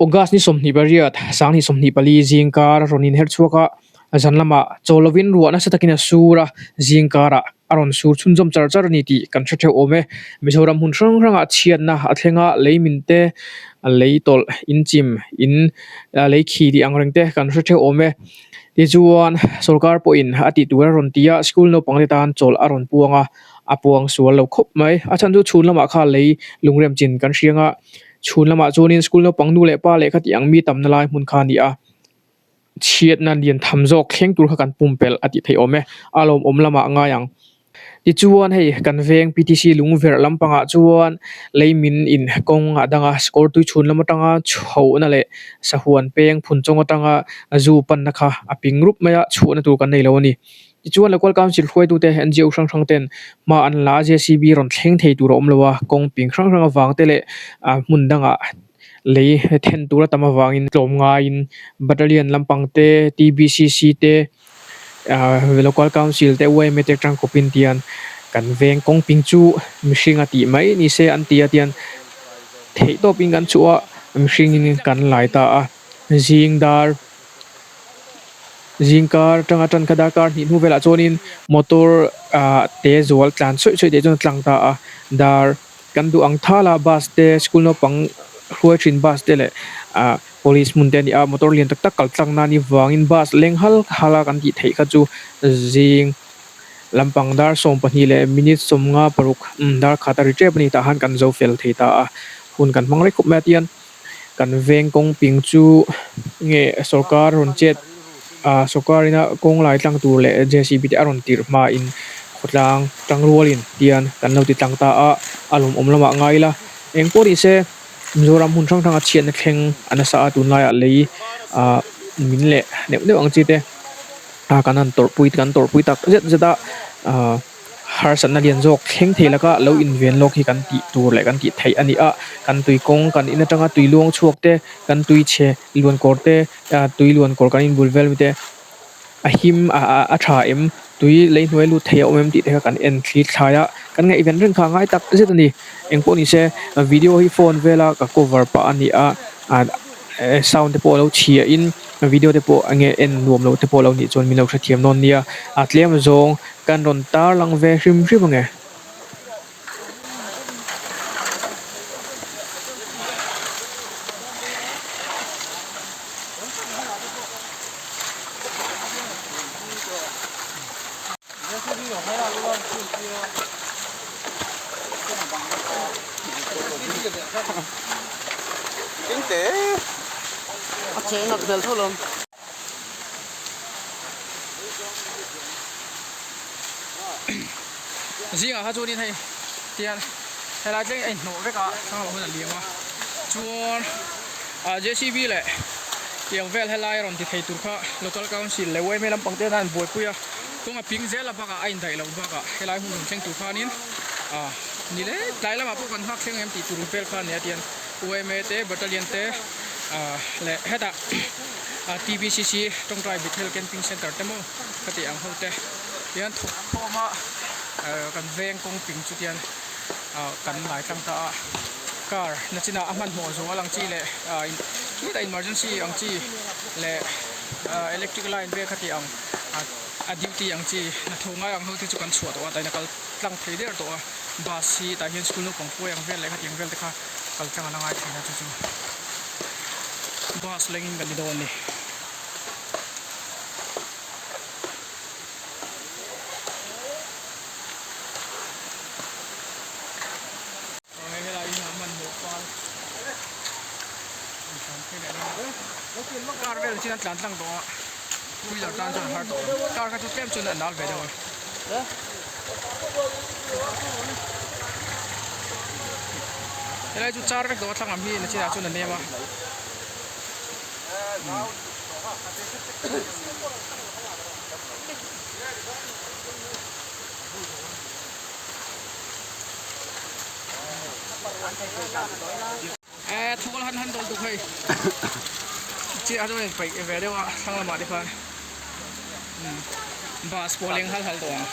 August ni 28, 2024 zingkar a rawn inher chhuak a, zan lamah chaw lovin ruah nasa takin a sur a, zingkarah a rawn sur chhunzawm char char a ni tih kan hre theuh awm e. Mizoram hmun hrang hrangah chhiatna a thleng a, lei min te, lei tawlh, in chim, in lei khi tih ang reng te kan hre theuh awm e. Tichuan, sorkar pawhin a tih tur a rawn ti a, school naupang te tan chawlh a rawn puang a, a puang sual lo khawp mai. A chhan chu chhun lamah kha lei lungrem chin kan hriang a, chhun lamah chuanin school naupang nu leh pa leh khati ang mi tamna lai hmun kha a ni a, chhiatna lian tham zawk thleng tur kha kan pumpelh a tih theih awm e, a lawmawm lamah a ngai ang. Tichuan hei kan veng PTC lungverh lampangah chuan lei min in kawng a dang a, sikawr tui chhun lam atanga chhohna leh sahuan peng phun chawng atanga zu panna kha a ping rup mai a, chhuahna tur kan nei lo a ni. Tichuan Local Council hruaitute NGO hrang hrang ten hma an la a, JCB rawn thleng thei tur a awm lo a, kawng ping hrang hrang avang te leh hmun dangah lei then tur a tam avangin tlawmngaiin Battalion lampang te, TBCC te, Local Council te yma te atang kawpin tian kan veng kawng ping chu mihring a tih mai ni se an ti a tian theih tawpin kan chhuah a mihringin kan lai ta a zing dar zing kar atanga tan kha darkar hnih hnu velah chuanin motor ah te zual tlan chawih chawih te chuan a tlang ta a dar kan duh ang thal a bus te school naupang hruai thin bus te leh ah Police hmun te a ni a, motor lian tak tak kal tlang na ni vangin bus leng hal hal a kan tih theih kha chu zing lampang dar 12 leh minute 56 umm dar khat a ri tep a ni tah khan kan zo fel thei ta a, hun kan hmang rei khawp mai a tian kan veng kawng ping chu nge sorkar rawn chet ah sorkar ina kawng lai tlang tur leh JCB te a rawn tirh hma in khawtlang tangrualin tian kan lo ti tlang ta a, a lawmawm lamah ngai ila engpawh ni se. Mizoram hmun hrang hranga chhiatna thleng a nasa a tunlaiah lei ah min leh neuh neuh ang chi te ah kan han tawrhpui kan tawrhpui tak zet zet a ah harsatna lian zawk thleng thei laka lo inven lawk hi kan tih tur leh kan tih theih a ni a kan tui kawng kan in atanga tui luang chhuak te kan tui chhe luan kawr te ah tui luan kawr kan inbul vel te. A him a a tha em tui lei hnuai lut thei a awm em tih te kha kan en thli thlai a kan ngaihven reng kha a ngai tak zet a ni engpawh ni se video hi phone vela ka cover pah a ni a ah sound te pawh a lo chhia in video te pawh eng nge en nuam lo te pawh a lo nih chuan min lo hrethiam dawn nia a tlem zawng kan rawn tarlang ve hrim hrim ang e. Zingah kha chuanin hei tian helai thleng hi a inhnawh vek a thlang lamah hun a liam a chuan ah JCB leh tiang vel helai a rawn ti thei tur kha local council leh yma lampang te hian an buaipui a kawng a ping zel a bakah a indaih loh bakah helai hun rawn thleng tur khanin ah ni le tlai lamah pawh kan nghak thleng em tih tur vel kha a ni a tian yma te battalion te ah leh hetah ah TBCC tawngtai Bethel camping centre te maw khati ang ho te tian thawk khawm a kan veng kawng ping chu tian ah kan ngai tlang ta a car na chinah a hmanhmawh zual ang chi leh ah khitah emergency ang chi leh ah electric line vel khati ang a duty ang chi hnathawh ngai ang ho te chu kan chhuah tawh a tah hian a kal tlang thei der tawh a bus hi tah hian school naupang hruai ang vel leh khati ang vel te kha kal tlang a la ngai thin a chu chu bus lengin kan ni dawn a ni. Car vel chin an tlan tlang tawh a two wheeler tan chuan a har tawh ang car kha chu tlem chuan a nal ve deuh a. Helai chu char vek tawh a thlang ang hi nachinah chuan a nem a. Eh thul han han dawn tuk hei chi a chuan paih ve deuh a thlang lamah te khan bus pawh a leng hal hal tawh ang.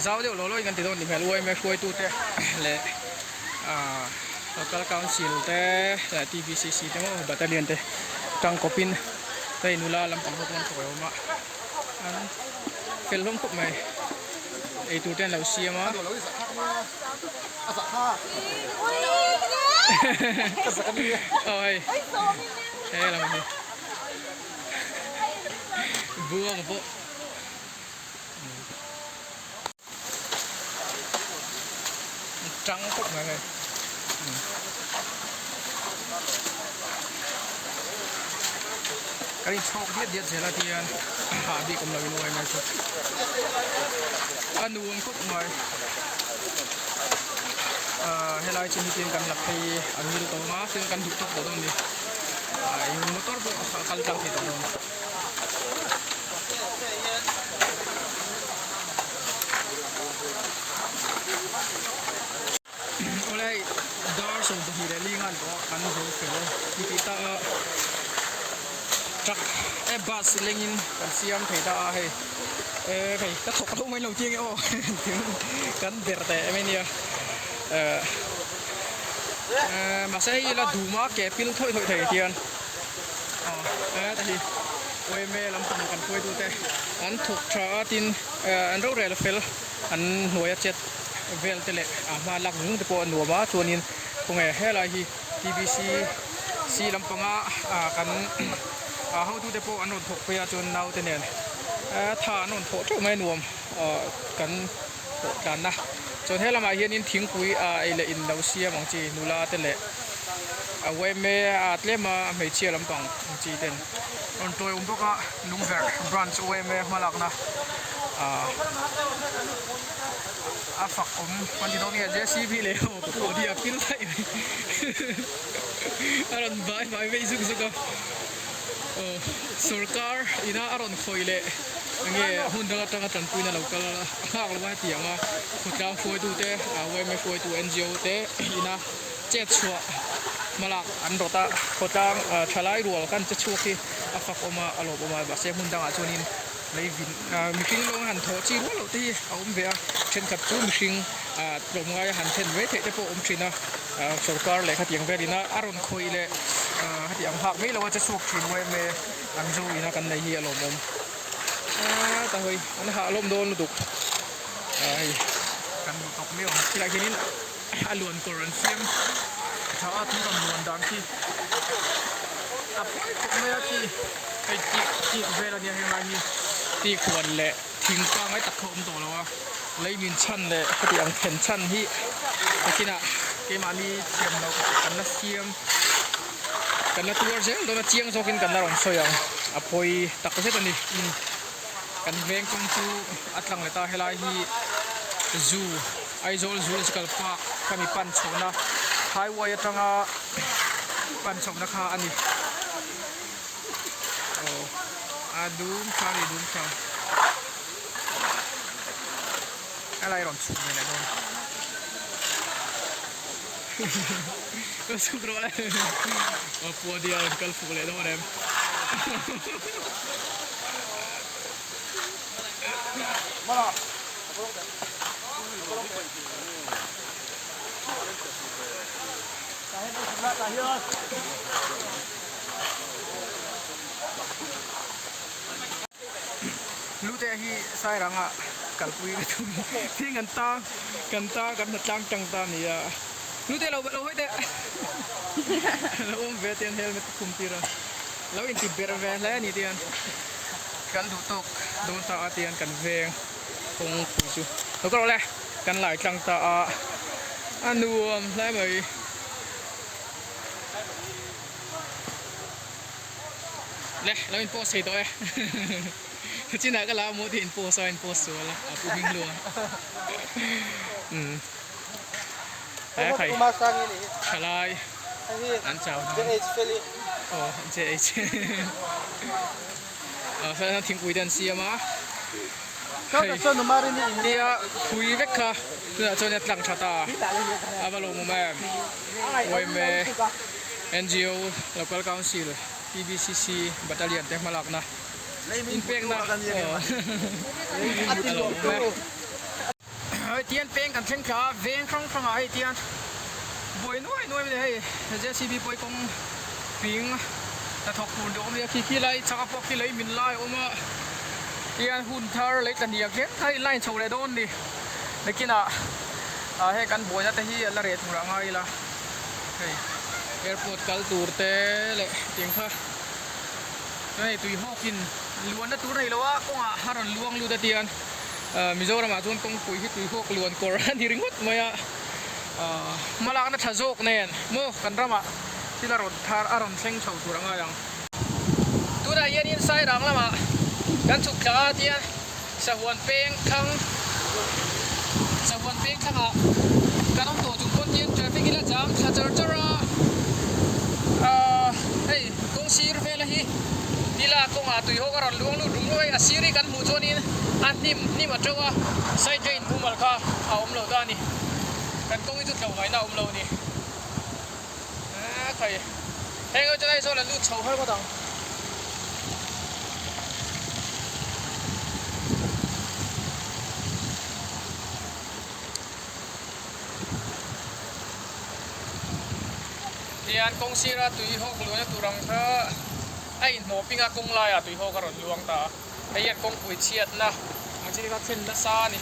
Zau deuh lo lo in kan ti dawn ni hmel yma hruaitute leh ah local council te leh tbcc te maw battalion te tangkawpin hei nula lampang ho pawh an thawk awm a an fel hlawm khawp mai eitur te an lo siam a. Aw hei he lam hi buang pawh. Trắng khúc này này Kan inchhawk diat diat zel a tihian hah bik awm lo in uai mai chu a nuam khawp mai ah helai chin hi tin kan la phei a ngil tawh ang a tin kan duh tawk tawh dawn a ni ah eng motor pawh a kal tlang thei tawh dawn. Awle hei dar 25 tawh a kan zo fel ti tih tak a truck eh bus lengin kan siam thei ta a hei eh hei ka thawk lo mai lo chiang e aw kan ber teh em ania eh mahse hei ila dum a ke pil thawih thawih thei hian. Aw heta hi yma lampang kan hruaitute an thawk tha a tin an rorel fel an hnuaia chet vel te leh a hma lak zung te pawh a nuam a chuanin khawnge helai hi tbc c lampanga ah kan ah hotute pawh an rawn thawk phei a chuan naute nen tha an rawn thawh theuh mai a nuam ah kan thawh tlanna chuan helamah hianin thingpui ah ei leh in lo siam ang chi nula te leh. A yma a tlem a hmeichhia lampang ang chi ten rawn tawi awm bawk a lungverh branch yma hmalakna ahh a fak awm kan ti dawn nge jcb leh ho pawh hi a pil daih mai a rawn vai vai vei zuk zuk a aw sawrkar ina a rawn khawih leh enge hmun dang atanga tanpuina lo kal a nghak lo a hetiang a khawtlang hruaitute yma hruaitu ngo te ina. Chet chhuah hmalak an rawt a, khawtlang thalai rual kan che chhuak hi a fak awm a, a lawm awm a, mahse hmun dangah chuanin lei vin mihring lawnga han thawh chi rual loh te hi a awm ve a, thenkhat chu mihring tlawmngaia han then mai theih te pawh a awm thin a, sorkar leh khatiang velin a a rawn khawih leh hetiang hak mai loa che chhuak thin yma an zo ina kan nei hi a lawmawm a ta hawi an hah lawm dawn lutuk a hei kan hmu tawk miau ang khilaiah khianin. A luan kawr an siam tha a tui rawn luan dan khi a pawi khawp mai a khi hei tik tik vel ania heng lai hi tik huan leh thing pangngai tak kha a awm tawh lo a lei min chhan leh heti ang then chhan hi nakinah keimahni thiam loh kan la siam kan la tuar zel dawn a chiang zawkin kan la rawn sawi ang a pawi tak zet a ni kan veng kawng chu a tlang leh ta helai hi zoo. Aizawl Zoological Park kha mi pan chhohna highway atanga pan chhohna kha a ni. Aw a dum tha a ni dum tha. Helai rawn chhuk ve leh dawn. Rawn chhuk rawh le. Aw Puadia rawn kal fuh leh dawn em. Lute hi Sairanga kalpui ka tum thing an tang kan tang kan hnatlang tang ta a ni a Lute lo lo hawi teh lo awm ve te an helmet a khum tir a lo inti berh ve hle a ni te hian kan duh tawk dawn ta a te hian kan veng. Kawngpui chu lo ka rawh le kan lai tlang ta a a nuam hle mai. Le lo in post thei tawh e chinah ka la a maw te in post a in post sual a a pu hming lu a umm he khai thalai an chau hna aw JH. Ah sawn hian thingpui te an siam a hei nia phui vek kha tunah chuan a tlang tha ta a va lawmawm em yma ngo local council tbcc battalion te hmalakna. Inpekna a lo awm e. Hei tian peng kan thleng thla a, veng hrang hrangah hei tian buai nuai nuai mai hei JCB pawh hi kawng ping hnathawk tur duh awm a nia khi khi lai chhaka pawh khi lei min lai a awm a tian hun thar lei tla hniak hle kha in line chho leh dawn ni nakinah ah hei kan buaina te hi a la reh tur ah ngai ila hei airport kal tur te leh tiang kha chuan hei tui hawkin luanna tur a nei lo a kawngah a rawn luang lut a tian. Mizoramah chuan kawngpui hi tuihawk luan kawr a ni ringawt mai a, hmalakna tha zawk nen maw kan ramah thil a rawn thar a rawn thleng chho tur a ngai ang. Tunah hianin Sairang lamah kan chhuk thla a tia Sahuan peng thlang Sahuan peng thlangah kan awm tawh chung pawn hian traffic ila chang thla char char a, hei kawng sir vela hi tila kawngah tuihawk a rawn luang lut rum rum a, a sir hi kan hmuh chuanin a hnim hnim a teuh a side drain mumal kha a awm lo ta a ni kan kawng hi chu tlo ngaihna a awm lo a ni khai heng ho chuan Aizawl an lut chho har ngawt ang. Tihian kawng sira tui hawk luahna tur ang kha a inhnawh ping a kawng laiah tui hawk a rawn luang ta a. Hei hian kawngpui chhiatna ang chi kha thlen nasa a ni.